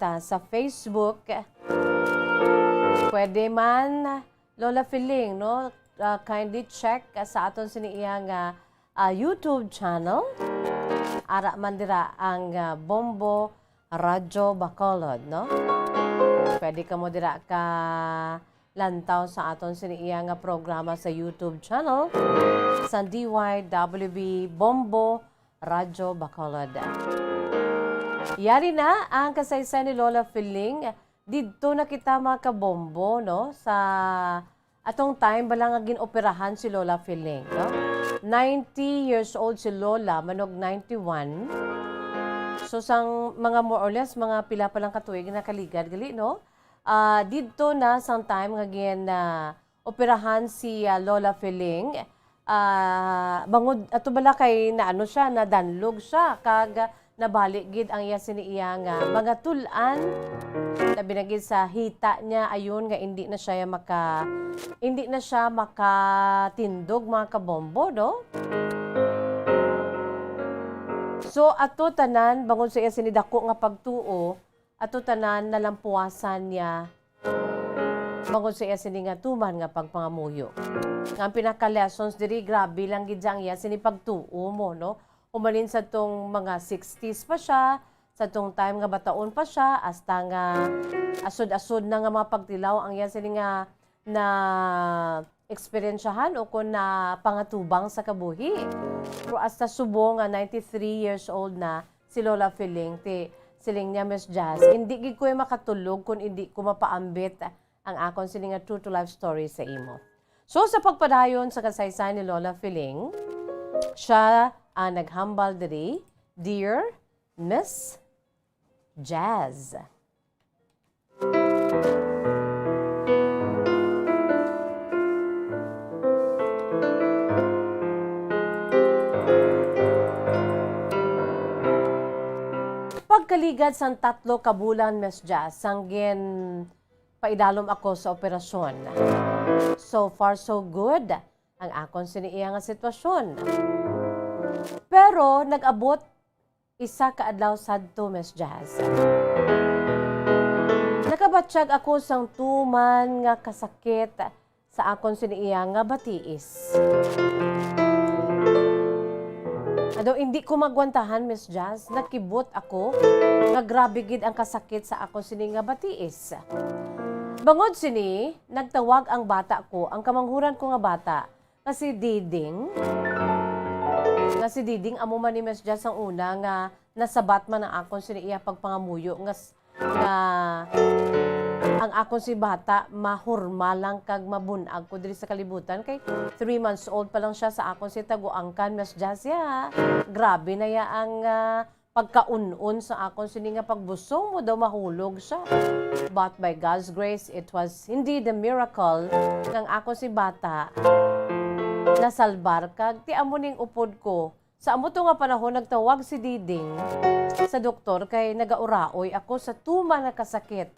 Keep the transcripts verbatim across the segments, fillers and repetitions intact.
ah, sa Facebook. Pwede man, Lola Feeling, no? Ah, kindly check, ah, sa aton sini iya nga, ah, YouTube channel. Ara man dira ang, ah, Bombo Radyo Bacolod, no? Pwede kamo dira ka lantaw sa aton sini iya nga programa sa YouTube channel sa D Y W B Bombo Radyo Bacolod. Yari na ang kasaysay ni Lola Feeling. Didto na kita, mga kabombo, no? Sa atong time bala nga gin-operahan si Lola Feeling, no? Ninety years old si Lola, manog ninety-one. So, sang mga more or less, mga pila pa lang ka tuig nakaligad gali, no? Ah, didto na sang time nga gin, ah, operahan si, ah, Lola Feeling. Ah, bangod ato bala kay naano siya, nadanlog siya, kag nabali gid ang iya sini iya nga mga tul-an. Labi na gid sa hita niya, ayun nga indi na siya maka, indi na siya makatindog, mga kabombo, no? So, ato tanan, bangod sa iya sini dako nga pagtuo, ato tanan nalampuasan niya bangod sa iya sini nga tuman nga pagpangamuyo. Nga ang pinaka-lessons diri, grabe lang gid ang iya sini pagtuo mo, no? Humalin sa tong mga sixties pa siya, sa tong time nga bataon pa siya, hasta nga asod-asod na nga mga pagtilaw ang iya sini nga na eksperyensyahan o kon na pangatubang sa kabuhi. Pero hasta subong nga ninety-three years old na si Lola Feeling, ti siling niya, "Miss Jazz, hindi gid ko makatulog kung hindi ko mapaambit ang akon sini nga true to life story sa imo." So, sa pagpadayon sa kasaysayan ni Lola Feeling, siya ang naghambal diri, "Dear Miss Jazz." Pagkaligad sang tatlo ka bulan, Miss Jazz, sang ginpaidalom ako sa operasyon. So far, so good ang akon sini iya nga sitwasyon. Pero nag-abot isa ka adlaw sadto, Miss Jazz, nakabatyag ako sang tuman nga kasakit sa akon sini iya nga batiis. Ano, hindi ko magwantahan, Miss Jazz. Nakibot ako nga grabe gid ang kasakit sa akon sini nga batiis. Bangod sini, nagtawag ang bata ko, ang kamanghuran ko nga bata, nga si Diding. Nga si Diding, amo man ni Miss Jazz ang una nga nasabat man ang akon sini iya pagpangamuyo nga s-, nga ang akon si bata mahurma lang kag mabun-ag ko diri sa kalibutan, kay three months old pa lang siya sa akon si taguangkan, Miss Jazz, ya. Grabe na ya ang, ah, pagkaun-on sa akon sini nga pagbusong, mo daw mahulog siya. But by God's grace, it was indeed a miracle nga ang akon si bata nasalbar, kag ti amo ning upod ko. Sa amo to nga panahon, nagtawag si Diding sa doktor kay nagauraoy ako sa tuman nga kasakit.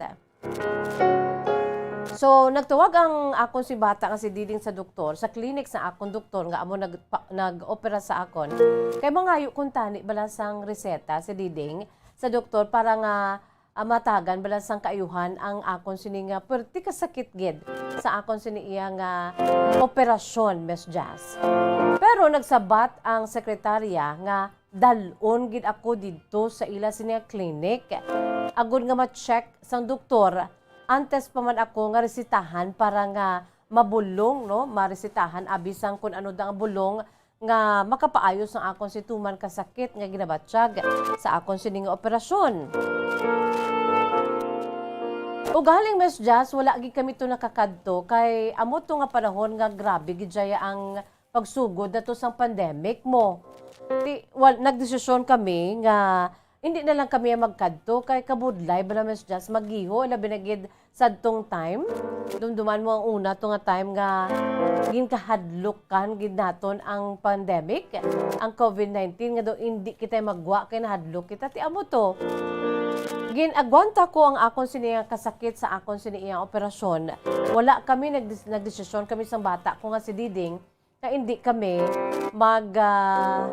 So, nagtawag ang akon si bata nga si Diding sa doktor, sa clinic sa akon doktor nga amo nag-, pa-, nag-opera sa akon. Kay mangayo kuntani bala sang reseta si Diding sa doktor para nga, ah, matagan bala sang kaayuhan ang akon sini nga perti kasakit gid sa akon sini iya nga operasyon, Miss Jazz. Pero nagsabat ang sekretarya nga dal-on gid ako didto sa ila sini nga clinic, agod nga ma-check sang doktor, antes pa man ako nga resitahan para nga mabulong, no? Maresitahan abi sang kun ano da nga bulong nga makapaayo sang akon si tuman ka sakit nga ginabatyag sa akon sini nga operasyon. Ugaling, Miss Jazz, wala gid kami to nakakadto kay amo to nga panahon nga grabe gid jaya ang pagsugod na to sang pandemic mo. Ti, wal-, nagdesisyon kami nga hindi na lang kami ang magkadto kay kabudlay bala, Miss Jazz, magiho, labi na gid sadtong time. Dumduman mo ang una to nga time nga ginkahadlukan gid naton ang pandemic, ang covid nineteen, nga daw hindi kita magwa kay nahadlok kita. Ti amo to. Gin-agwanta ko ang akon sini nga kasakit sa akon sini nga operasyon. Wala kami nagdes-, nagdesisyon kami sang bata ko nga si Diding nga hindi kami mag, ah,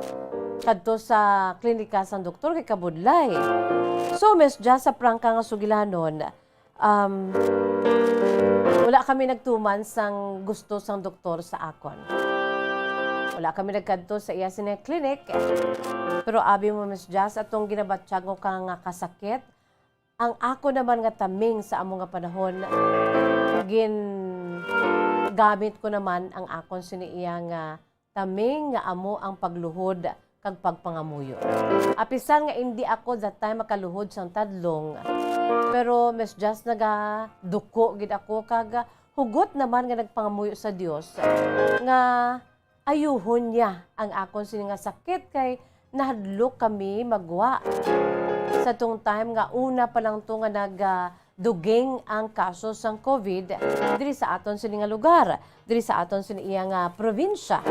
kadto sa klinika sang doktor kay kabudlay. So, Miss Jazz, sa prangka nga sugilanon, um, wala kami nagtuman sang gusto sang doktor sa akon. Wala kami nagkadto sa iya sini clinic. Pero abi mo, Miss Jazz, atong ginabatyag ko ka nga kasakit, ang ako naman nga taming sa amo nga panahon, gingamit ko naman ang akon sini iya nga taming nga amo ang pagluhod kag pagpangamuyo. Apisan nga indi ako that time makaluhod sang tadlong, pero Miss Jazz, nagaduko gid ako kag hugot naman nga nagpangamuyo sa Dios nga ayuhon niya ang akon sini nga sakit kay nahadlok kami magwa. Sa tong time nga una pa lang to nga nag, ah, duging ang kaso sang COVID diri sa aton sini nga lugar, diri sa aton sini iya nga probinsya.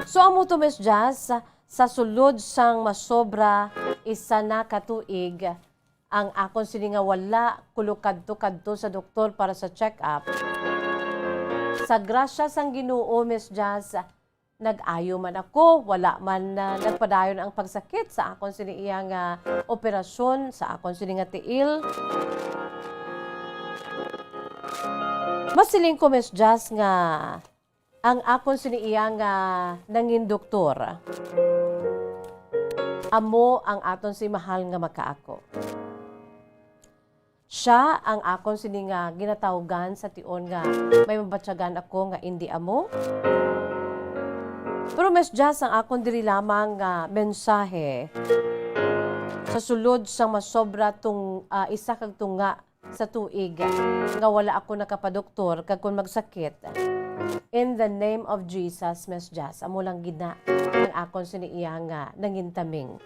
So, amo to, Miss Jazz, sa sulod sang masobra isa na ka tuig, ang akon sini nga wala kulo kadto-kadto sa doktor para sa check-up. Sa grasya sang Ginoo, Miss Jazz, nag-ayo man ako, wala man, ah, nagpadayon ang pagsakit sa akon sini iya nga operasyon, sa akon sini nga tiil. Masiling ko, Miss Jazz, nga ang akon sini iya nga nangin doktor, amo ang aton si mahal nga makaako. Siya ang akon sini nga ginatawgan sa tion nga may mabatyagan ako nga indi amo. Pero, Miss Jazz, ang akon diri lamang nga mensahe sa sulod sang masobra tung-, ah, isa kag tunga sa tuig nga wala ako nakapadoktor, kag kon magsakit, in the name of Jesus, Miss Jazz, amo lang gid na ang akon sini iya nga nangintaming.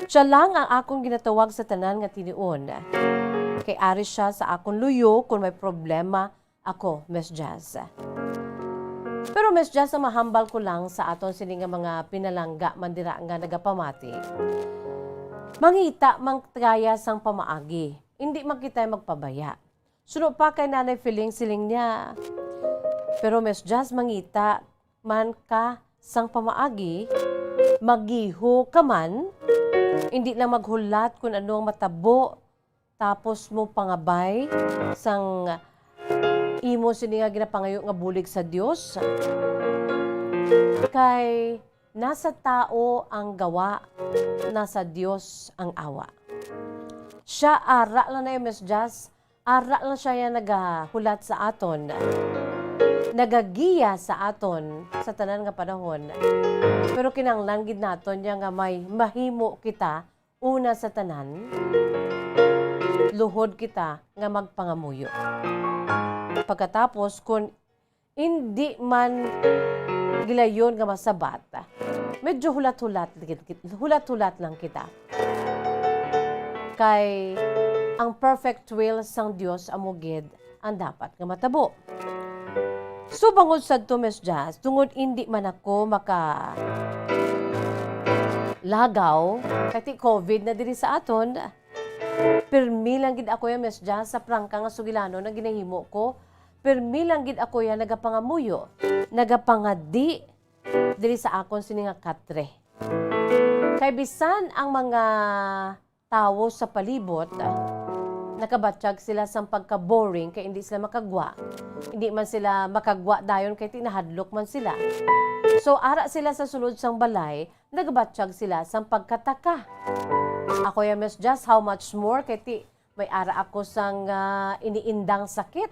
Siya lang ang akong ginatawag sa tanan nga tinion, kay ari siya sa akon luyo kon may problema ako, Miss Jazz. Pero, Miss Jazz, ang mahambal ko lang sa aton sini nga mga pinalangga man dira nga nagapamati, mangita man kaya sang pamaagi, indi man kita magpabaya. Suno pa kay Nanay Feeling, siling niya, "Pero, Miss Jazz, mangita man ka sang pamaagi, magiho ka man, indi lang maghulat kung ano ang matabo, tapos mo pangabay sang imo sini nga ginapangayo nga bulig sa Dios. Kay nasa tao ang gawa, nasa Dios ang awa." Siya ara lang na, Miss Jazz, ara lang siya ya nagahulat sa aton. Nagagiya sa aton sa tanan nga panahon. Pero kinahanglan gid naton niya nga may mahimo kita. Una sa tanan, luhod kita nga magpangamuyo. Pagkatapos, kun indi man gilayon nga masabat, medyo hulat-hulat, hulat-hulat lang kita. Kay ang perfect will sang Dios amo gid ang dapat nga matabo. So, bangod sadto, Miss Jazz, tungod indi man ako maka lagaw, kay ti COVID na diri sa aton, pirmi lang gid ako ya, Miss Jazz, sa prangka nga sugilanon ang ginahimo ko. Pirmi lang gid ako ya nagapangamuyo, nagapangadi diri sa akon sini nga katre. Kay bisan ang mga tawo sa palibot, ah, nakabatyag sila sang pagka-boring kay indi sila makagwa. Indi man sila makagwa dayon kay ti nahadlok man sila. So, ara sila sa sulod sang balay, nagabatyag sila sang pagkataka. Ako ya, Miss Jazz, how much more kay ti may ara ako sang, ah, iniindang sakit,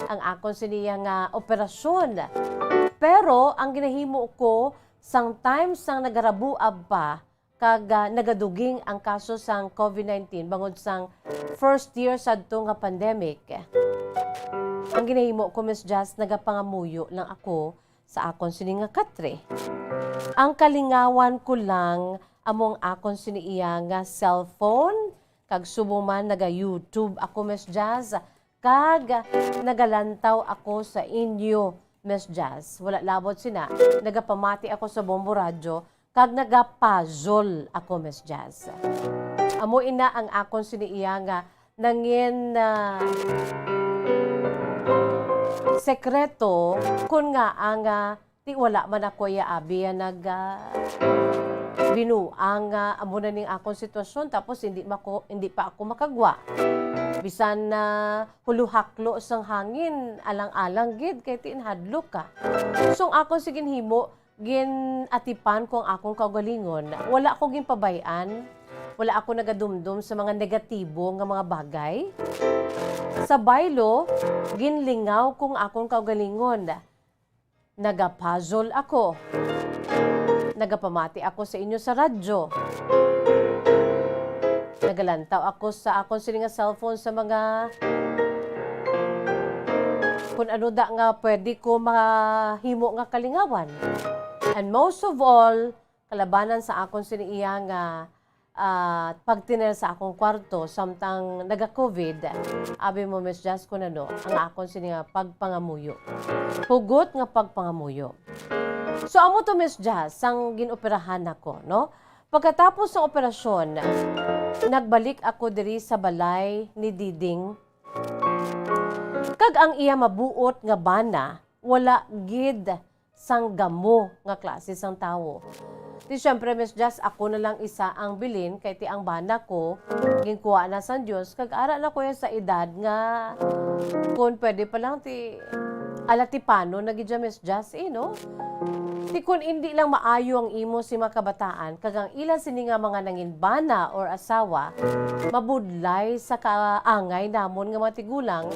ang akon sini ya nga operasyon. Pero ang ginahimo ko sang time sang nagarabuab pa, kag, ah, nagaduging ang kaso sang COVID nineteen bangod sang first year sadto nga pandemic. Ang ginahimo ko, Miss Jazz, nagapangamuyo lang ako sa akon sini nga katre. Ang kalingawan ko lang amo ang akon sini iya nga cellphone, kag subong man naga-YouTube ako, Miss Jazz, kag nagalantaw ako sa inyo, Miss Jazz. Wala labot sina, nagapamati ako sa Bombo Radyo, kag nagapuzzle ako, Miss Jazz. Amo ina ang akon sini iya nga nangin, ah, sekreto, kun nga ang, ah, ti wala man ako iya abi ya nag, ah, binuang nga amo na ning akon sitwasyon, tapos hindi mako-, hindi pa ako makagwa. Bisan na huluhaklo sang hangin, alang-alang gid kay ti nahadlok ka. So, ang akon sa ginhimo, gin-atipan ko ang akon kaugalingon. Wala ko ginpabay-an. Wala ako nagadumdom sa mga negatibo nga mga bagay. Sa baylo, ginlingaw ko ang akon kaugalingon. Nagapuzzle ako. Nagapamati ako sa inyo sa radyo. Nagalantaw ako sa akon sini nga cellphone sa mga kun ano da nga pwede ko mahimo nga kalingawan. And most of all, kalabanan sa akon sini iya nga, ah, pagtinel sa akong kwarto samtang naga-covid, abi mo, Miss Jazz, kun ano ang akon sini nga pagpangamuyo. Hugot nga pagpangamuyo. So, amo to, Miss Jazz, sang ginoperahan ako, no? Pagkatapos sang operasyon, nagbalik ako diri sa balay ni Diding. Kag ang iya mabuot nga bana, wala gid sang gamo nga klase sang tawo. Ti, siyempre, Miss Jazz, ako na lang isa ang bilin, kay ti ang bana ko, ginkuha na sang Dios, kag ara na ko ya sa edad nga, kun pwede pa lang, ti, alatipanon na gid siya, Miss Jazz, eh, no? Ti kun indi lang maayo ang imo sini nga kabataan, kag ang ila sini nga mga nangin bana or asawa, mabudlay sa kaangay namon nga mga tigulang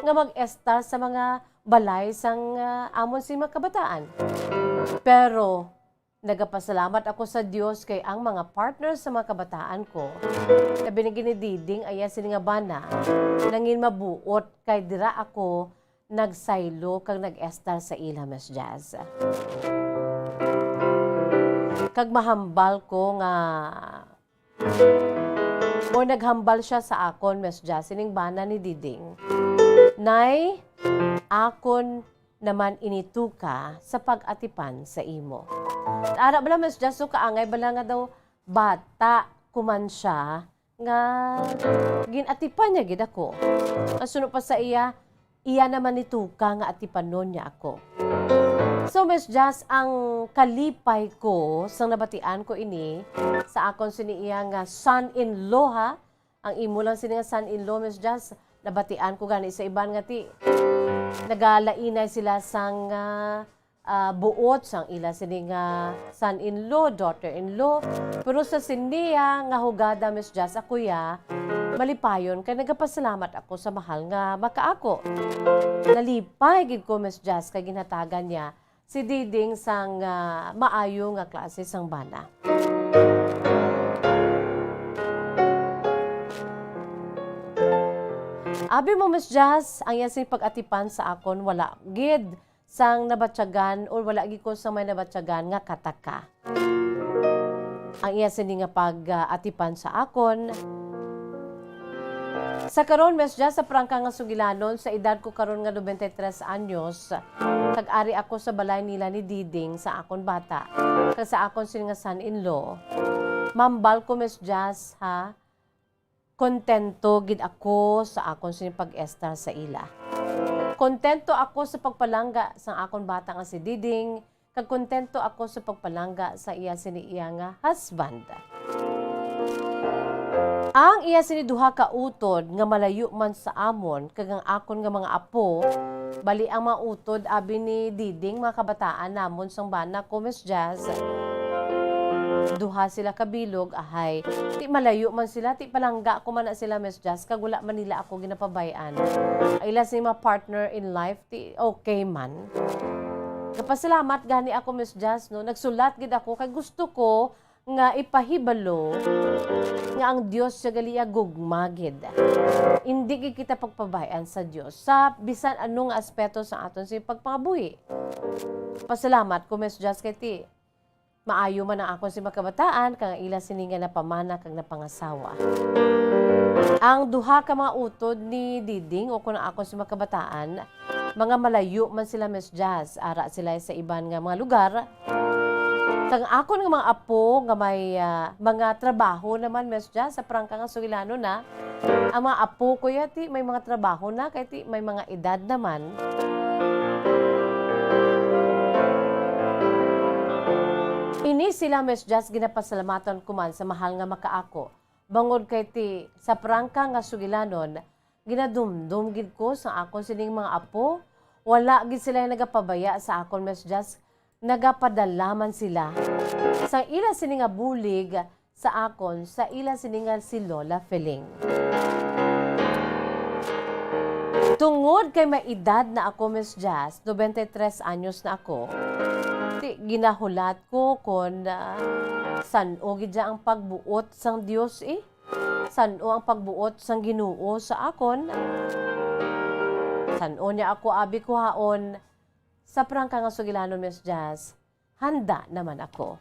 nga mag-estar sa mga balay sang, ah, amon sini nga mga kabataan. Pero nagapasalamat ako sa Dios kay ang mga partner sa mga kabataan ko, labi na gid ni Diding, ang iya sini nga bana, nangin mabuot kay dira ako nagsaylo kag nag-estar sa ila, Miss Jazz. Kag mahambal ko nga, o naghambal siya sa akon, Miss Jazz, sining bana ni Diding, "Nay, akon naman ini tuka sa pag-atipan sa imo." Ara bala, Miss Jazz, so kaangay bala nga daw bata ko man siya, nga gin-atipan niya gid ako. Kasuno pa sa iya, iya naman ni tuka nga atipanon niya ako. So, Miss Jazz, ang kalipay ko sang nabatian ko ini sa akon sini iya nga son-in-law, ha? Ang imo lang sini nga son-in-law, Miss Jazz, nabatian ko gani sa iban nga ti nagalainay sila sang, ah, ah, buot sang ila sini nga son-in-law, daughter-in-law. Pero sa sini, ah, nga hugada, Miss Jazz, ako ya malipayon kay nagapasalamat ako sa mahal nga makaako. Nalipay gid ko, Miss Jazz, kay ginhatagan niya si Diding sang, ah, maayo nga klase sang bana. Abi mo, Miss Jazz, ang iya sini pag-atipan sa akon wala gid sang nabatyagan, or wala gid ko sang may nabatyagan nga kataka. Ang iya sini nga pag-atipan sa akon. Sa karon, Miss Jazz, sa prangka nga sugilanon, sa edad ko karon nga noventa y tres anyos, kag ari ako sa balay nila ni Diding sa akon bata, kag sa akon sini nga son-in-law. Mambal ko, Miss Jazz, ha? Kontento gid ako sa akon sini pag-estar sa ila. Kontento ako sa pagpalangga sang akon bata nga si Diding, kag kontento ako sa pagpalangga sa iya sini iya nga husband. Ang iya sini duha ka utod nga malayo man sa amon, kag ang akon nga mga apo, bali ang mga utod abi ni Diding, mga kabataan namon sang bana ko, Miss Jazz. Duha sila ka bilog, ahay. Ti malayo man sila, ti palangga ko man na sila, Miss Jazz, kag wala man nila ako ginapabay-an. Ang ila sini mga partner in life, ti okay man. Nagapasalamat gani ako, Miss Jazz, no? Nagsulat gid ako kay gusto ko nga ipahibalo nga ang Dios siya gali iya gugma gid. Indi gid kita pagpabay-an sa Dios sa bisan ano nga aspeto sa aton sa pagpangabuhi. Pasalamat ko, Miss Jazz, kay ti maayo man ang akon sini mga kabataan, kag ang ila sini nga napamana kag napangasawa. Ang duha ka mga utod ni Diding, o kun ang akon sini mga kabataan, mga malayo man sila, Miss Jazz, ara sila sa iban nga mga lugar. Kag ang akon nga mga apo nga may, ah, mga trabaho naman, Miss Jazz, sa prangka nga sugilanon na, ang mga apo ko ya, ti may mga trabaho na, kay ti may mga edad naman. Ini sila, Miss Jazz, ginapasalamatan ko man sa mahal nga makaako. Bangod kay ti sa prangka nga sugilanon, ginadumdom gid ko sa akon sining mga apo. Wala gid sila nagapabaya sa akon, Miss Jazz. Nagapadala man sila sa ila sini nga bulig sa akon, sa ila sini nga si Lola Feling. Tungod kay may edad na ako, Miss Jazz, nobenta y tres anyos na ako, ti, ginahulat ko kon, ah, san-o gid ang pagbuot sang Dios, eh? San-o ang pagbuot sang Ginoo sa akon? San-o niya ako abi kuhaon? Sa prangka nga sugilanon, Miss Jazz, handa naman ako.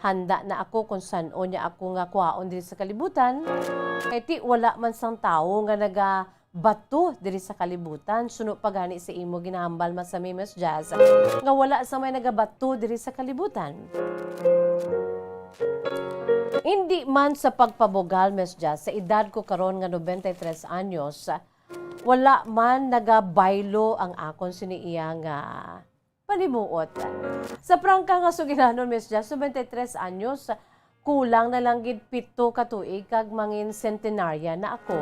Handa na ako kung san-o niya ako nga kuhaon diri sa kalibutan. Kay ti, wala man sang tawo nga nagabato diri sa kalibutan. Suno pa gani sa imo ginahambal, Masami, Miss Jazz, nga wala sa may nagabato diri sa kalibutan. Hindi man sa pagpabugal, Miss Jazz, sa edad ko karon nga nobenta y tres anyos, wala man nagabaylo ang akon sini iya nga panimuot. Sa prangka nga sugilanon, Miss Jazz, nobenta y tres anyos, kulang na lang gid pito ka tuig kag mangin centenarian na ako.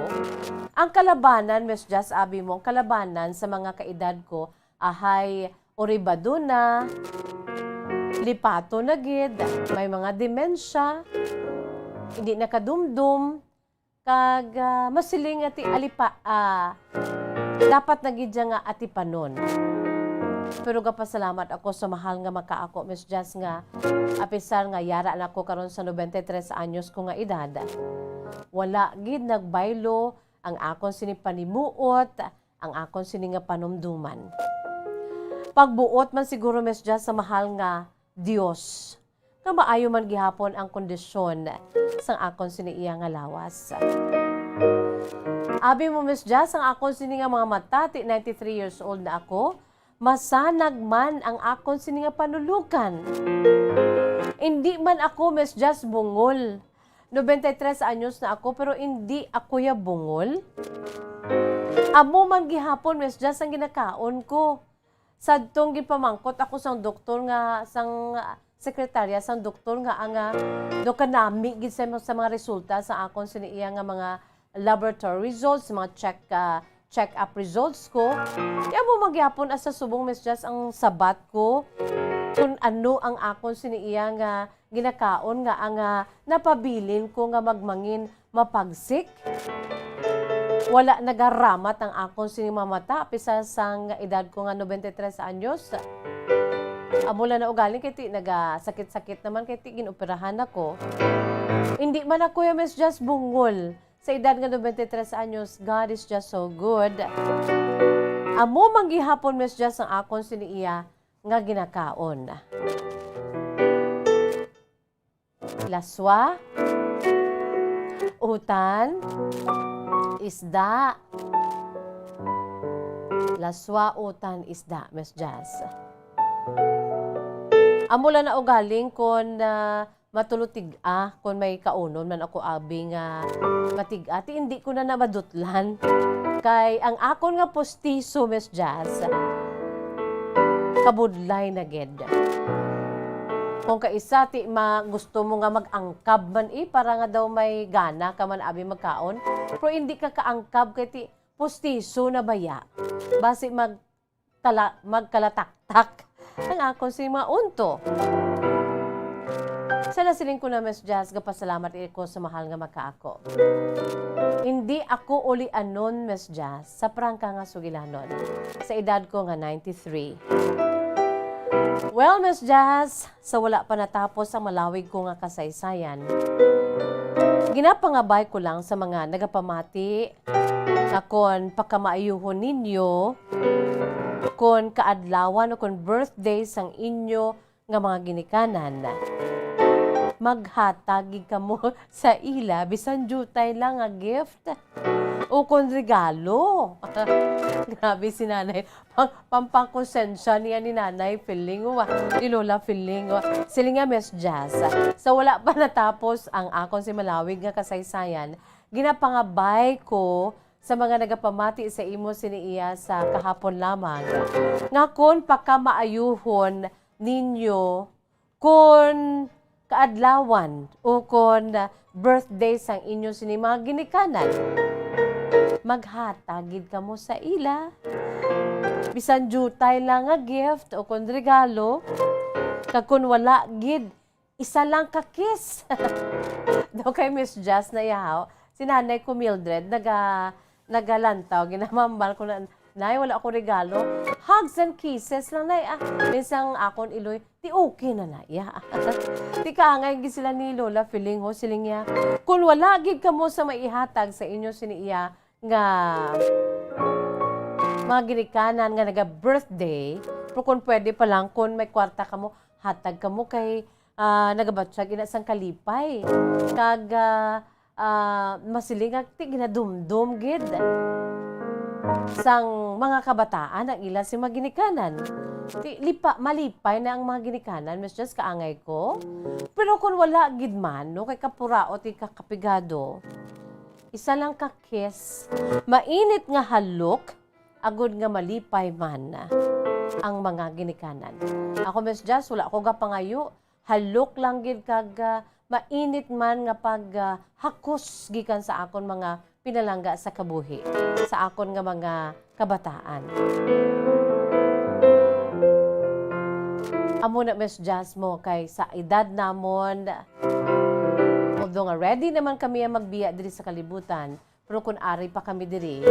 Ang kalabanan, Miss Jazz, abi mo, ang kalabanan sa mga kaedad ko, ahay, uribado na, lipato na gid, may mga demensya, hindi nakadumdum, kag, ah, masiling nga ti alipa-, ah, dapat na gid siya nga atipanon. Pero gapasalamat ako sa mahal nga makaako, Miss Jazz, nga apisar nga yara na ako karon sa nobenta y tres anyos ko nga edad, wala gid nagbaylo ang akon sini panimuot, ang akon sini nga panumduman. Pagbuot man siguro, Miss Jazz, sa mahal nga Dios, nga maayo man gihapon ang kondisyon sang akon sini iya nga lawas. Abi mo, Miss Jazz, ang akon sini nga mga mata, ti ninety-three years old na ako, masanag man ang akon sini nga panulukan. Indi man ako, Miss Jazz, bungol. Nobenta y tres anyos na ako, pero indi ako ya bungol. Amo man gihapon, Miss Jazz, ang ginakaon ko. Sadtong ginpamangkot ako sang doktor nga, sang, ah, sekretarya sang doktor nga ang, ah, daw kanami gid sa, sa mga resulta sa akon sini iya nga mga laboratory results, mga check, ah, check-up results ko. Kaya mo magyapon asa subong, Miss Jazz, ang sabat ko kung ano ang akon sini iya nga ginakaon nga ang, ah, napabilin ko nga magmangin mapagsik. Wala nagaramat ang akon sini mga mata, apisar sang edad ko nga nobenta y tres anyos. Amo lang na ugaling kay ti nagasakit-sakit naman kay ti ginoperahan ako. Hindi man ako ya, Miss Jazz, bungol. Sa edad nga nobenta y tres anyos, God is just so good. Amo man gihapon, Miss Jazz, ang akon sini iya nga ginakaon. Laswa, utan, isda. Laswa, utan, isda, Miss Jazz. Amo lang na ugaling kon, ah, matulotig-a, kon may kaunon man ako abi nga matig-a, ti hindi ko na namadutlan. Kay ang akon nga postiso, Miss Jazz, kabudlay na gid. Kung kaisa, ti ma-, gusto mo nga mag-angkab man, eh, para nga daw may gana ka man abi magkaon. Pero hindi ka kaangkab kay ti postiso na baya. Basi mag-, tala-, magkalataktak ang akon sini mga unto. Sa nasiling ko na, Miss Jazz, gapasalamat ako sa mahal nga makaako. Hindi ako ulianon, Miss Jazz, sa prangka nga sugilanon, sa edad ko nga ninety-three. Well, Miss Jazz, sa wala pa natapos ang malawig ko nga kasaysayan, ginapangabay ko lang sa mga nagapamati nga kon pakamaayuhon ninyo, kon kaadlawan o kon birthday sang inyo nga mga ginikanan, maghatag gid kamo sa ila bisan diutay lang nga gift o kon regalo. Grabe si Nanay. Pang-, pampakonsensya niya ni Nanay Feeling, wa, ni Lola Feeling, wa. Siling nga, Miss Jazz, sa wala pa natapos ang akon sini malawig nga kasaysayan, ginapangabay ko sa mga nagapamati sa imo sini iya sa kahapon lamang, nga kon pakamaayuhon ninyo kon kaadlawan o kon, ah, birthday sang inyo sini mga ginikanan, maghatag gid kamo sa ila. Bisan diutay lang nga gift o kon regalo, kag kon wala gid, isa lang ka kiss. Daw kay Miss Jazz na iyahaw, si nanay ko Mildred, naga-, nagalantaw, ginamambal ko na, "Nay, wala ako regalo." "Hugs and kisses lang, nay, ah." Minsang akon iloy, "Ti okay na na iya." Ti kaangay gid sila ni Lola Feeling, ho, siling niya, "Kung wala gid kamo sa maihatag sa inyo sini iya nga mga ginikanan nga naga-birthday, pero kung pwede pa lang, kung may kwarta kamo, hatag kamo kay, ah, nagabatyag ina sang kalipay." Kag, ah, ah, masiling nga ti ginadumdom gid sang mga kabataan ang ila sing mga ginikanan. Ti lipa-, malipay na ang mga ginikanan, Miss Jess, kaangay ko. Pero kung wala gid man, no, kay kapuraot, kay kakapigado, isa lang ka kiss, mainit nga halok, agod nga malipay man ang mga ginikanan. Ako, Miss Jazz, wala ko gapangayo. Halok lang gid kag, ah, mainit man nga pag, ah, hakos gikan sa akon mga pinalangga sa kabuhi, sa akon nga mga kabataan. Amo na, Miss Jazz, mo kay sa edad namon, although nga ready naman kami ang magbiya diri sa kalibutan, pero kun ari pa kami diri,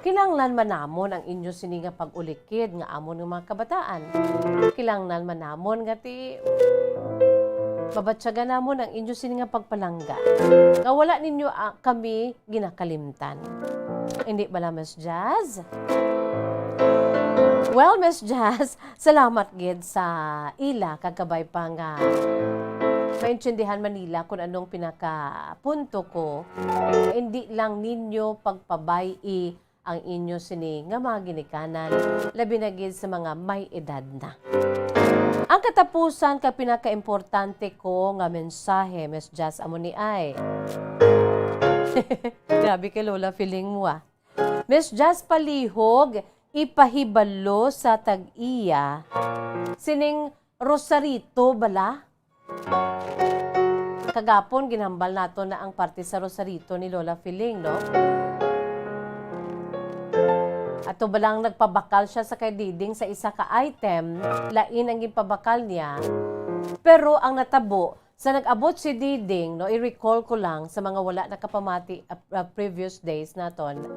kinahanglan man namon ang inyo sini nga pag-ulikid nga amon nga mga kabataan. Kinahanglan man namon nga ti mabatyagan namon ang inyo sini nga pagpalangga, nga wala ninyo, ah, kami ginakalimtan. Hindi bala, Miss Jazz? Well, Miss Jazz, salamat gid sa ila, kag kabay pa nga maintindihan man nila kung anong pinakapunto ko. Hindi lang ninyo pagpabay-i ang inyo sini nga mga ginikanan, labi na gid sa mga may edad na. Ang katapusan kag pinakaimportante ko nga mensahe, Miss Jazz, amo ni ay. Grabe kay Lola Feeling mo, ah. Miss Jazz, palihog ipahibalo sa tag-iya sining rosarito bala? Kagapon, ginhambal nato na ang parte sa rosarito ni Lola Feeling, no? Ato ba lang nagpabakal siya sa kay Diding sa isa ka item, lain ang ginpabakal niya. Pero ang natabo, sa nag-abot si Diding, no, i-recall ko lang sa mga wala nakapamati, uh, uh, previous days naton.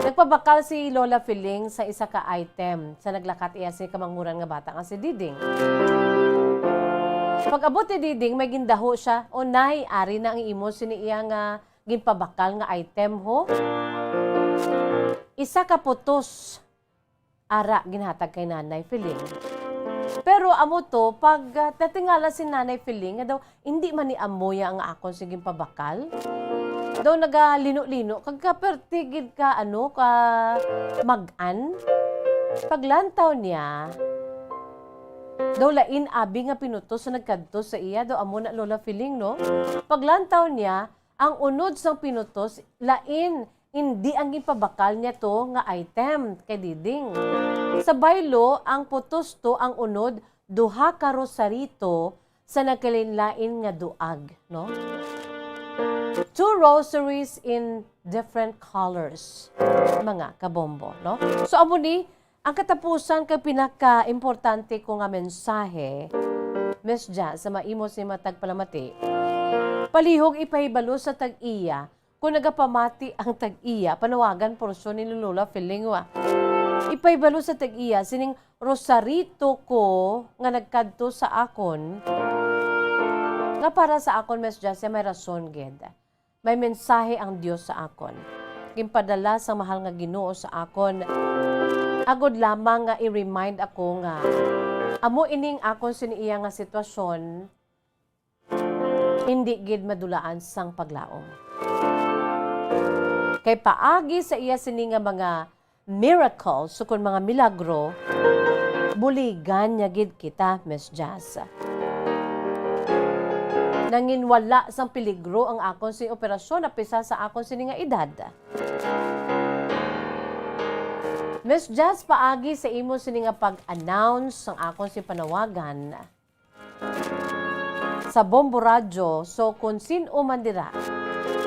Nagpabakal si Lola Feeling sa isa ka item sa naglakat iya si kamanguran nga bata nga si Diding. Pag-abot ni Diding, may gindaho siya, "O, Nay, ari na ang imo sini iya nga ginpabakal nga item, ho." Isa ka putos. Ara, ginhatag kay Nanay Feeling. Pero amo to, pag, ah, natingala si Nanay Feeling nga daw, "Hindi man ni amo ya ang akon sa ginpabakal." Daw nagalino-lino, kag kaperti gid ka, ano, ka mag-an. Paglantaw niya, daw lain abi nga pinutos sa nagkadto sa iya, daw amo na Lola Feeling, no? Paglantaw niya, ang unod sang pinutos, lain, indi ang ginpabakal niya to nga item kay Diding. Sa baylo, ang putos to ang unod, duha ka rosarito sa nagkalainlain nga duag, no? Two rosaries in different colors, mga kabombo, no? So, amo ni, ang katapusan kag pinakaimportante ko nga mensahe, Miss Jazz, sa maimo si matag palamati, palihog ipahibalo sa tag-iya kung nagapamati ang tag-iya, panawagan porsyon ni Lola Feeling, wa. Ipahibalo sa tag-iya sining rosarito ko nga nagkadto sa akon, nga para sa akon, Miss Jazz, may rason gid. May mensahe ang Dios sa akon. Ginpadala sang mahal nga Ginoo sa akon, agod lamang nga i-remind ako nga amo ining akon sini iya nga sitwasyon, hindi gid madulaan sang paglaom. Kay paagi sa iya sini nga mga miracles, ukon mga milagro, buligan niya gid kita, Miss Jazz. Nanginwala sang peligro ang akon sini operasyon, apesar sa akon sini nga edad. Miss Jazz, paagi sa imo sini nga pag-announce sang akon si panawagan sa Bombo Radyo, so kung sin-o man dira,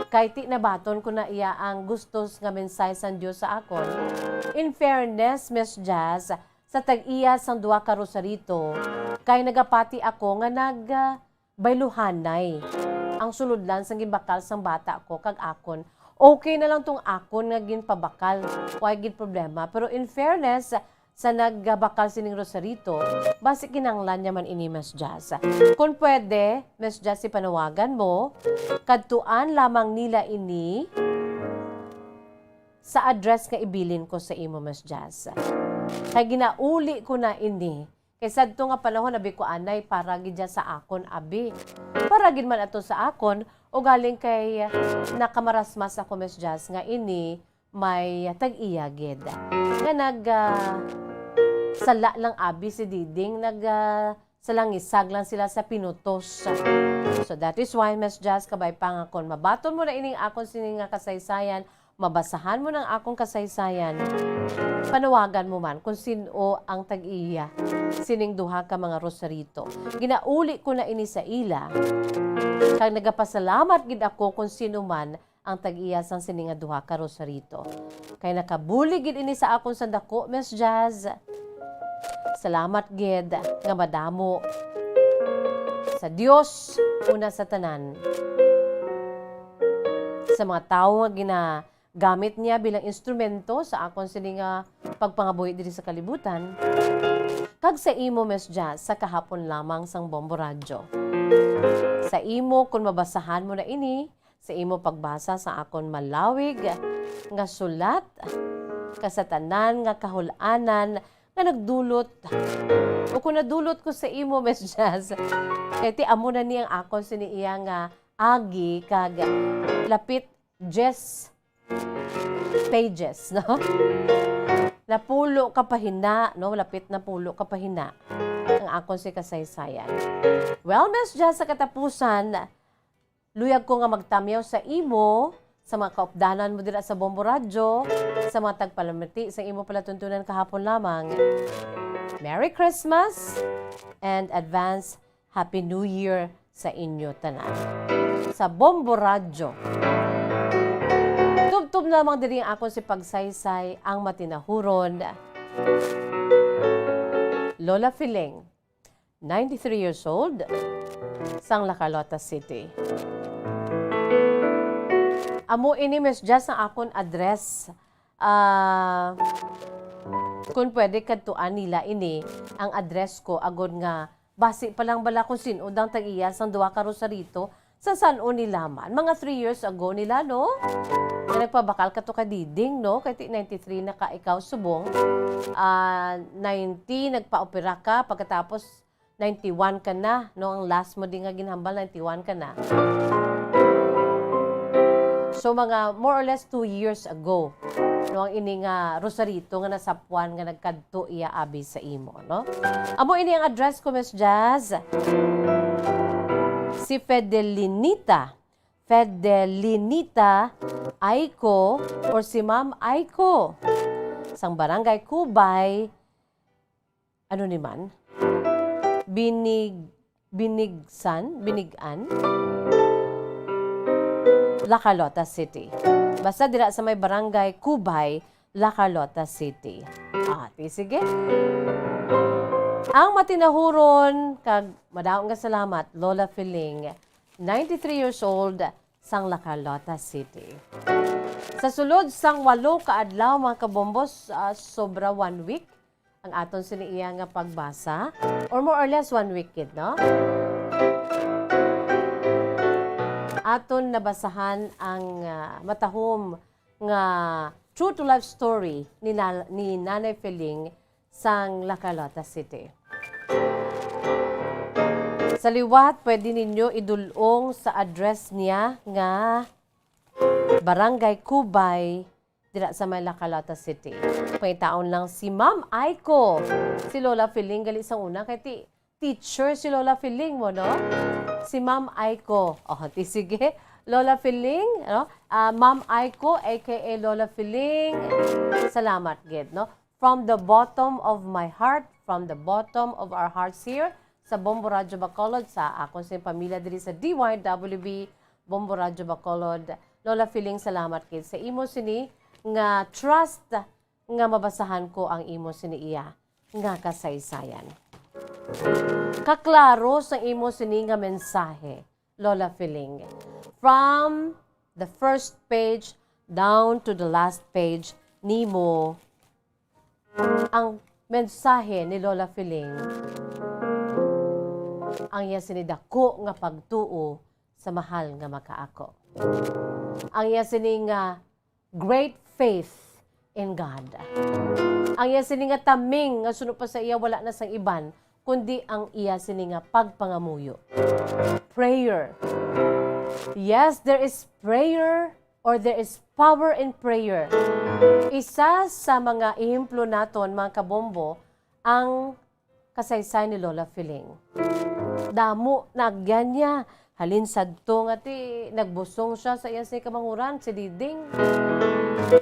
kay ti nabaton ko na iya ang gustos nga mensahe sang Dios sa akon. In fairness, Miss Jazz, sa tag-iya sang duha ka rosarito, kay nagapati ako nga nag, ah, bayluhanay ang sulodlan sang ginbakal sang bata ko kag akon. Okay na lang tong akon nga ginpabakal, way gid problema. Pero in fairness, sa nagbakal sining rosarito, basi kinahanglan niya man ini, Miss Jazz. Kung pwede, Miss Jazz, ipanawagan mo, kadtuan lamang nila ini sa address nga ibilin ko sa imo, Miss Jazz. Kay ginauli ko na ini. Kay sadto nga panahon, abi ko anay, para gid siya sa akon, abi. Para gid man ato sa akon, ugaling kay nakamarasmas ako, Miss Jazz, nga ini may tag-iya gid. Nga nag, ah, sala lang, abi, si Diding, nag, ah, salangisag lang sila sa pinutos. So that is why, Miss Jazz, kabay pa nga kon mabaton mo na ining akon sini nga kasaysayan, mabasahan mo nang akong kasaysayan, panawagan mo man kung sin-o ang tag-iya sining duha ka mga rosarito. Ginauli ko na ini sa ila, kag nagapasalamat gid ako kung sino man ang tag-iya sang sini nga duha ka rosarito. Kay nakabulig gid ini sa akon sa dako, Miss Jazz. Salamat gid nga madamo sa Dios una sa tanan. Sa mga tawo nga ginagamit niya bilang instrumento sa akon sini nga pagpangabuhi diri sa kalibutan. Kag sa imo, Miss Jazz, sa kahapon lamang sang Bombo Radyo. Sa imo, kung mabasahan mo na ini, sa imo pagbasa sa akon malawig nga sulat, ka sa tanan nga kahul-anan nga nagdulot o kung nadulot ko sa imo, Miss Jazz, kay ti amo na ni ang akon sini iya nga agi kag lapit diyes pages, no? Napulo ka pahina, no? Lapit na pulo ka pahina ang akon si kasaysayan. Well, Miss Jazz, sa katapusan, luyag ko nga magtamyaw sa imo, sa mga kaupdanan mo dira sa Bombo Radyo, sa mga tagpalamati sa imo palatuntunan kahapon lamang. Merry Christmas and advance Happy New Year sa inyo tanan. Sa Bombo Radyo, tubtob lamang diri ang akon si pagsaysay, ang matinahuron, Lola Filing, ninety-three years old, sang La Carlota City. Amo ini, Miss Jazz, ang akon address. Ah, kung pwede, kadtuan nila ini ang address ko, agod nga basi pa lang bala kung sin-o dang tag-iya sang duha ka rosarito sa san-o nila man. Mga three years ago nila, no? Nga nagpabakal ka to ka Diding, no? Kay ti ninety-three na ka ikaw subong. Ah, ninety, nagpa-opera ka, pagkatapos ninety-one ka na, no? Ang last mo di nga ginhambal, ninety-one ka na. So, mga more or less two years ago, no, ang ini nga rosarito nga nasapuan nga nagkadto iya abi sa imo, no? Amo ini ang address ko, Miss Jazz. Si Fedelinita, Fedelinita Aiko or si Ma'am Aiko sang Barangay Cubay, ano ni man? Binig-, Binigsan, Binig-an, La Carlota City. Basta dira sa may Barangay Cubay, La Carlota City. Ah, ti sige. Ang matinahuron kag madaog nga salamat, Lola Filing, ninety-three years old, sang La Carlota City. Sa sulod sang walo ka adlaw, mga kabombos, ah, sobra one week ang aton sini iya nga pagbasa, or more or less one week gid, no? Aton nabasahan ang, ah, matahom nga true to life story ni na-, ni Nanay Feling sang La Carlota City. Sa liwat, pwede ninyo idul-ong sa address niya nga Barangay Cubay, dira sa may La Carlota City. Pangitaon lang si Ma'am Aiko. Si Lola Feeling gali sang una kay ti-, teacher si Lola Feeling mo, no? Si Ma'am Aiko. Oh, ti sige. Lola Feeling, no? Ah, Ma'am Aiko, A K A Lola Feeling. Salamat gid, no? from the bottom of my heart, from the bottom of our hearts here sa Bombo Radyo Bacolod, sa akon sing pamilya diri sa D Y W B, Bombo Radyo Bacolod. Lola Feeling, salamat gid sa imo sini nga trust nga mabasahan ko ang imo sini iya nga kasaysayan. Kaklaro sa imo sini nga mensahe, Lola Feeling. From the first page down to the last page nimo, ang mensahe ni Lola Feeling, ang iya sini dako nga pagtuo sa mahal nga makaako. Ang iya sini nga great faith in God. Ang iya sini nga taming nga suno pa sa iya wala na sang iban, kundi ang iya sini nga pagpangamuyo. Prayer. Yes, there is prayer or there is power in prayer. Isa sa mga ehemplo naton, mga kabombo, ang kasaysay ni Lola Feeling. Damo naagyan niya. Halin sadto nga ti nagbusong siya sa iya sini kamanguran, si Diding.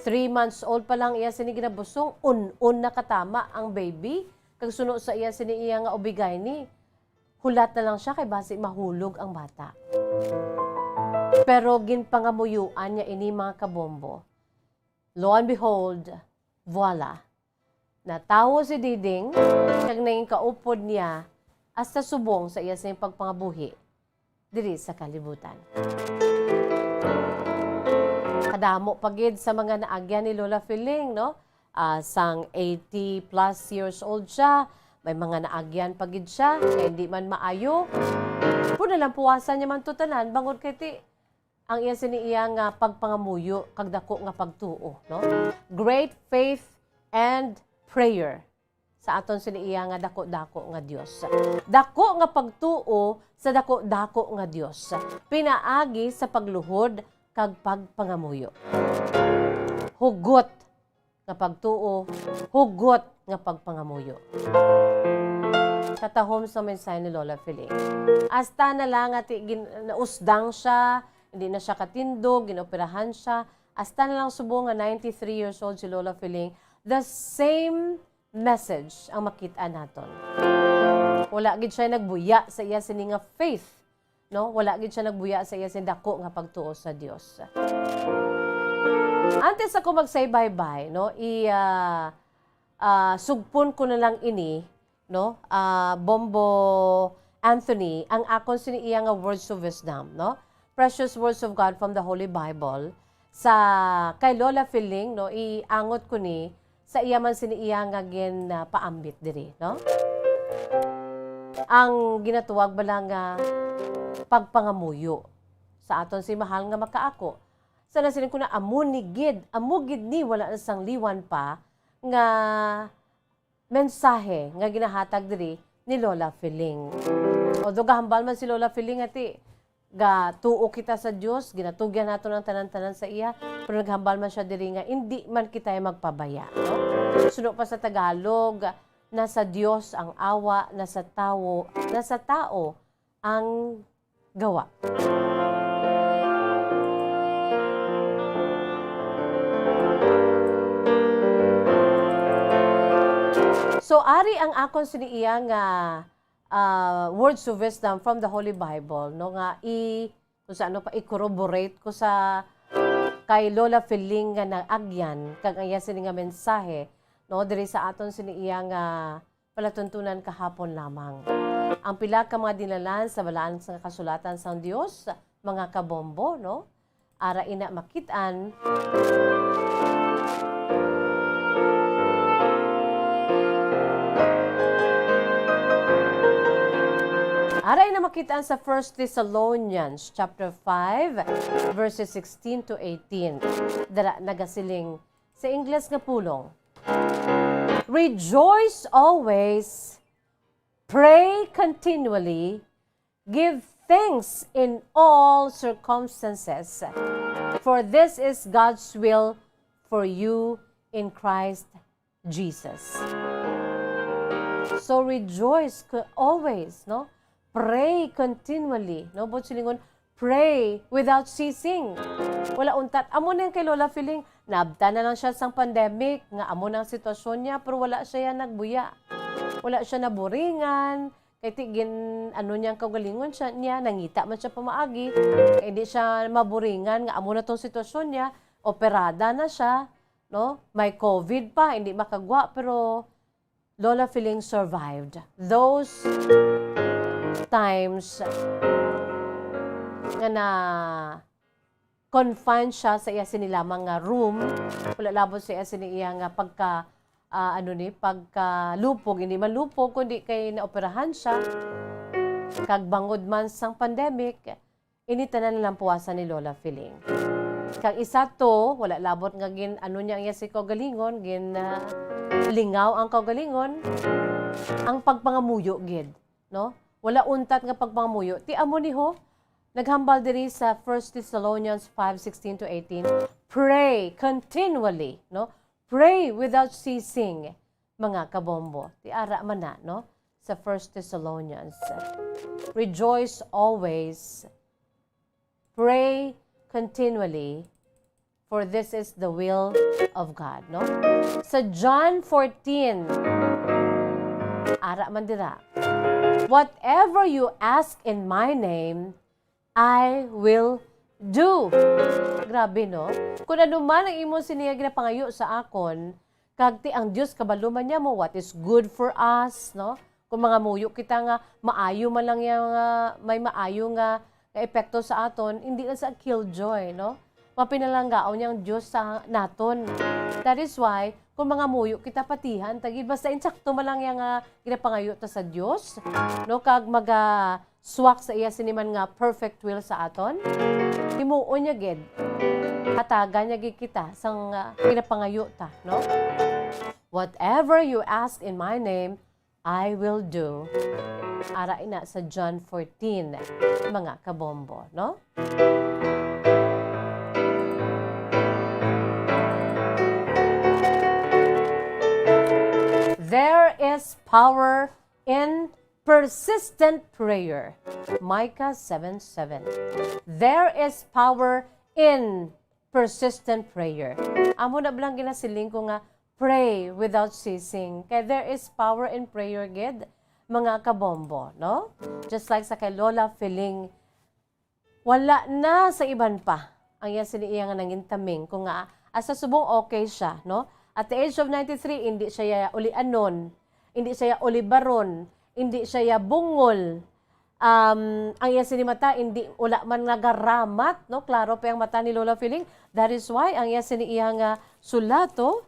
Three months old pa lang iya sini ginabusong, un-un na katama ang baby. Kag suno sa iya sini iya nga ubigay ni, hulat na lang siya kay basi mahulog ang bata. Pero ginpangamuyuan niya ini, mga kabombo. Lo and behold, voila. Natawo si Diding, kag nangin kaupod niya hasta subong sa iya sing pagpangabuhi diri sa kalibutan. Kadamo pa gid sa mga naagyan ni Lola Feeling, no? Ah, sang eighty plus years old siya, may mga naagyan pa gid siya nga hindi man maayo. Pero nalampuwasan niya man to tanan, bangod kay ti ang iya sini iya nga pagpangamuyo kag dako nga pagtuo, no? Great faith and prayer sa aton sini iya nga dako-dako nga Dios. Dako nga pagtuo sa dako-dako nga Dios, pinaagi sa pagluhod kag pagpangamuyo. Hugot nga pagtuo, hugot nga pagpangamuyo. Katahom sa mensahe ni Lola Feeling. Hasta na lang nga ti-, gin-, nausdang siya, hindi na siya katindog, ginoperahan siya. Hasta na lang subong nga ninety-three years old si Lola Feeling, the same message ang makita naton. Wala gid siya nagbuya sa iya sini nga faith, no? Wala gid siya nagbuya sa iya sini dako nga pagtuo sa Dios. Antes ako mag-say bye-bye, no? I, ah, ah, sugpon ko na lang ini, no? Ah, Bombo Anthony, ang akon sini iya nga words of wisdom, no? Precious words of God from the Holy Bible. Sa kay Lola Feeling, no? Iangot ko ni sa iya man sini iya nga gin, ah, paambit diri, no? Ang ginatuwag bala nga pagpangamuyo sa aton si mahal nga makaako. Sa nasiling ko na amo ni gid, amo gid ni wala na sang liwan pa nga mensahe nga ginahatag diri ni Lola Feeling. Although gahambal man si Lola Feeling nga ti, gatuo kita sa Dios, ginatugyan naton ang tanan-tanan sa iya, pero naghambal man siya diri nga indi man kita magpabaya, no? Suno pa sa Tagalog, nasa Dios ang awa, nasa tawo, nasa tao ang gawa. So, ari ang akon sini iya nga, ah, words of wisdom from the Holy Bible, no, nga i-, kung sa ano pa, i-corroborate ko sa kay Lola Feeling nga naagyan, kag ang iya sini nga mensahe, no, diri sa aton sini iya nga palatuntunan kahapon lamang. Ang pila ka mga dinlanan sa balaan nga kasulatan sang Dios, mga kabombo, no? Ara ina makit-an. Ara ina makit-an sa First Thessalonians chapter five, verses sixteen to eighteen. Dira nagasiling sa Ingles nga pulong, "Rejoice always, pray continually, give thanks in all circumstances, for this is God's will for you in Christ Jesus." So rejoice co-, always, no? Pray continually, no? Buot silingon, pray without ceasing. Wala untat. Amo na yung kay Lola Feeling, Naabtan na lang siya sang pandemic, nga amo na ang sitwasyon niya, pero wala siya nagbuya. Wala siya naburingan, kay ti gin-, ano niya ang kaugalingon siya, niya, nangita man siya pamaagi, kay hindi siya maburingan nga amo na tong sitwasyon niya, operada na siya, no? May covid pa, hindi makagwa, pero Lola Feeling survived those times nga na-confine siya sa iya sini lamang nga room. Wala labot sa iya sini iya nga pagka, ah, ano ni, pagkalupog, hindi man lupog, kundi kay naoperahan siya. Kag bangod man sang pandemic, ini tanan na lang puwasan ni Lola Feeling. Kag isa to, wala labot nga gin-, ano niya ang iya si kaugalingon, gin, ah, lingaw ang kaugalingon, ang pagpangamuyo gid, no? Wala untat nga pagpangamuyo. Ti amo ni ho, naghambal diri sa First Thessalonians five sixteen to eighteen, "Pray continually," no? "Pray without ceasing," mga kabombo. Ti ara man na, no? Sa First Thessalonians, "Rejoice always, pray continually, for this is the will of God," no? Sa John fourteen, ara man dira, "Whatever you ask in my name, I will do." Grabe, no? Kung ano man ang imo siniya ginapangayo sa akon, kag ti ang Dios kabalo man niya mo what is good for us, no? Kung mangamuyo kita nga maayo man lang yang, ah, may maayo nga, nga epekto sa aton, hindi lang sa killjoy, no? Mapinalanggaon niya ang Dios sa naton. That is why, kung mangamuyo kita, patihan ta gid, basta insakto man lang yang, ah, ginapangayo ta sa Dios, no? Kag maga-, swak sa iya sini man nga perfect will sa aton, himuon niya gid. Hatagan niya gid kita sang, ah, ginapangayo ta, no? "Whatever you ask in my name, I will do." Ara ina sa John fourteen, mga kabombo, no? There is power in persistent prayer. Micah seven seven. There is power in persistent prayer. Amo na bala ang ginasiling ko nga pray without ceasing. Kay there is power in prayer gid, mga kabombo, no? Just like sa kay Lola Feeling, wala na sa iban pa ang iya sini iya nga nangintaming, kung nga, ah, sa subong okay siya, no? At the age of ninety-three, hindi siya ya ulianon, hindi siya ya ulibaron, hindi siya ya bungol. Um, ang iya sini mata, hindi, wala man nagaramat, no? Klaro pa ang mata ni Lola Feeling. That is why ang iya sini iya nga sulato,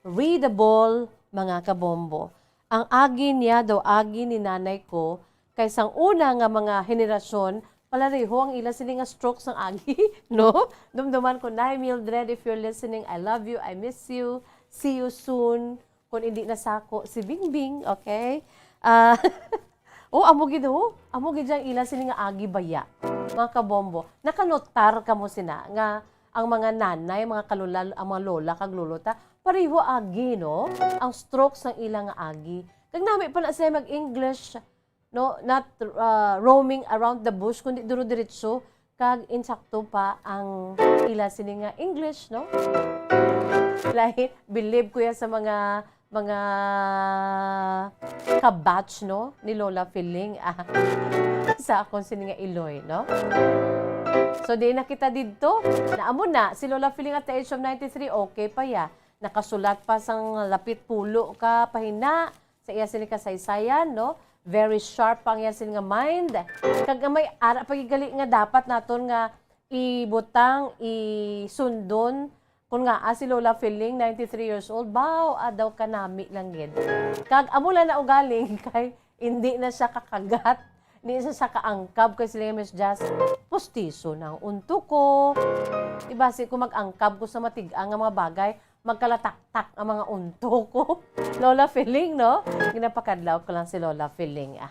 readable, mga kabombo. Ang agi niya daw agi ni nanay ko, kay sang una nga mga henerasyon, palareho ang ila sini nga stroke sang agi, no? Dumduman ko, Nay Mildred, if you're listening, I love you, I miss you, see you soon. Kung hindi na sako si Bingbing, okay? Ah, oh, amo gid, oh. Amo gid ang ila sini nga agi baya, mga kabombo. Nakanotar kamo sina nga ang mga nanay, mga kalula, ang mga lola kag lolo ta, pareho agi, no? Ang stroke sang ila nga agi. Kag nami pa na sila mag-English, no? Not, uh, roaming around the bush, kundi duro-diretso. Kag insakto pa ang ila sini nga English, no? Lahi, believe ko ya sa mga, mga kabatch, no, ni Lola Feeling, ah, sa akon sini nga iloy, no? So, di na kita didto. Na amo na, si Lola Feeling at the age of ninety-three, okay pa ya. Nakasulat pa sang lapit pulo ka pahina sa iya sini kasaysayan, no? Very sharp pa ang iya sini nga mind. Kag may ara pa gid gali nga dapat naton nga ibutang, isundon, kun ngaa si Lola Feeling, ninety-three years old, baw, adaw kanami lang gid. Kag amo lang na ugaling kay hindi na siya kakagat, hindi na siya kaangkab kay sila, Miss Jazz, pustiso na ang unto ko. Di ba, si ko mag-angkab ko sa matig-ang nga mga bagay, magkalataktak ang mga unto ko. Lola Feeling, no? Ginapakadlaw ko lang si Lola Feeling, ah.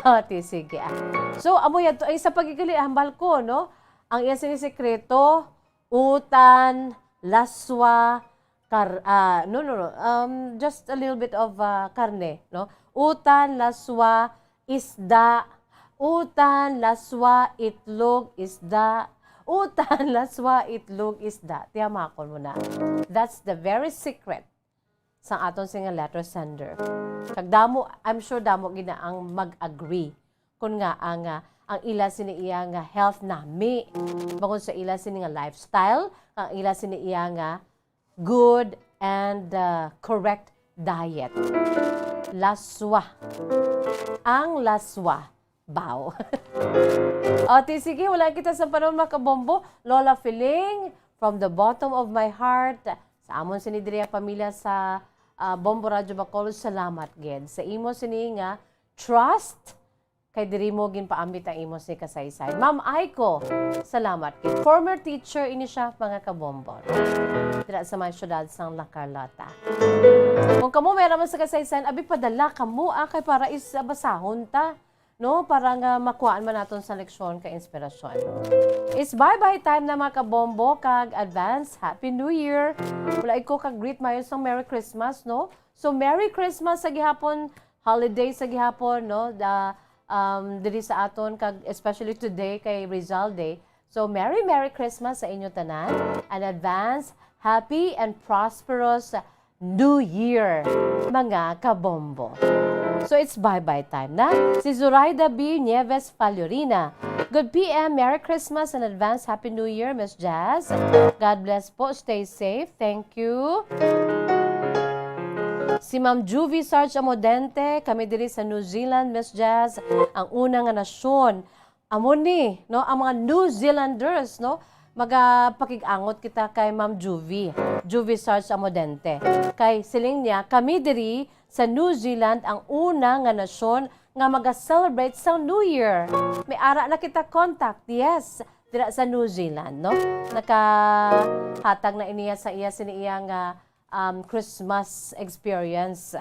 Ah, ti, sige, ah. So, amo yan to. Ay, sa pagigali, hambal ko, no? Ang iya sini sekreto, utan, laswa, kar-, ah, no, no, no. Um, just a little bit of, ah, karne, no? Utan, laswa, isda, utan, laswa, itlog, isda, Utan, laswa, itlog, isda. Tiyamakon mo na. That's the very secret sa aton sini nga letter sender. Kag damo, I'm sure damo gid na ang mag-agree kun nga ang, ah, ang ila sini iya nga health nami, bangod sa ila sini nga lifestyle, ang ila sini iya nga good and, uh, correct diet. Laswa. Ang laswa. Baw. O, ti, sige, wala kita sa panahon, mga kabombo. Lola Feeling, from the bottom of my heart, sa amon sini diri nga pamilya sa, ah, Bombo Radyo Bacolod, salamat gid sa imo sini nga trust, kay diri mo ginpaambit ang imo sini kasaysayan. Ma'am Aiko, salamat gid. Former teacher ini siya, mga kabombo, dira sa may siyudad sang La Carlota. Kung kamo may raman sa kasaysayan, abi, padala kamo, ah, kay para is, ah, basahon ta, no? Para nga makuhaan man naton sa leksyon kay inspirasyon. It's bye-bye time na, mga kabombo, kag advance Happy New Year. Wala ko kag greet mayo sang Merry Christmas, no? So, Merry Christmas sa gihapon, holiday sa gihapon, no? Da, um, diri sa aton, kag especially today kay Rizal Day. So, Merry, Merry Christmas sa inyo tanan. And advance, happy and prosperous New Year, mga kabombo. So, it's bye-bye time na. Si Zoraida B Nieves Falorina. Good P M, Merry Christmas and advance Happy New Year, Miss Jazz. God bless po. Stay safe. Thank you. Si Ma'am Juvie Sarge Amodente, kami diri sa New Zealand, Miss Jazz, ang una nga nasyon. Amo ni, no, ang mga New Zealanders, no, magapakig-angot kita kay Ma'am Juvie, Juvie Sarge Amodente. Kay siling niya, kami diri sa New Zealand ang una nga nasyon nga maga-celebrate sang New Year. May ara na kita contact, yes, dira sa New Zealand, no? Nakahatag na iniya sa iya sini iya nga, um, Christmas experience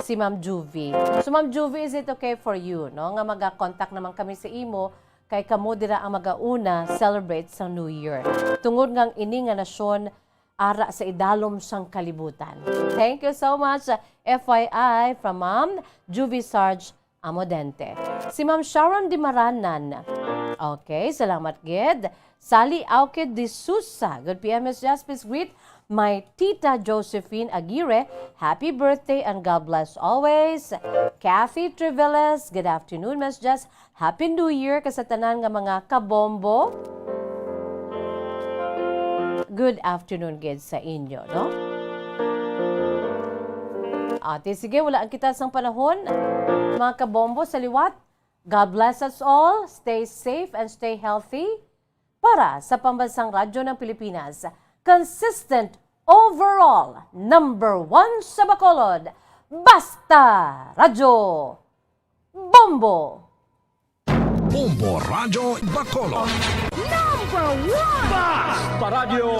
si Ma'am Juvie. So, Ma'am Juvie, is it okay for you, no, nga maga-contact naman kami sa imo, kay kamo dira ang magauna celebrate sa New Year? Tungod nga ang ini nga nasyon ara sa idalom sang kalibutan. Thank you so much, F Y I, from Ma'am Juvie Sarge Amodente. Si Ma'am Sharon Dimaranan. Okay, salamat gid. Sally Auke de Sousa. Good P M, Miss Jazz. Please greet my Tita Josephine Aguirre. Happy birthday and God bless always. Kathy Triveles. Good afternoon, Miss Jazz. Happy New Year ka sa tanan nga mga kabombo. Good afternoon gid sa inyo, no? Ate, sige, wala ang kita sang panahon. Mga kabombo sa liwat, God bless us all. Stay safe and stay healthy. Para sa Pambansang Radyo ng Pilipinas, consistent overall, number one sa Bacolod, Basta Radyo, Bombo! Bombo Radyo Bacolod. Number one! Basta Radyo!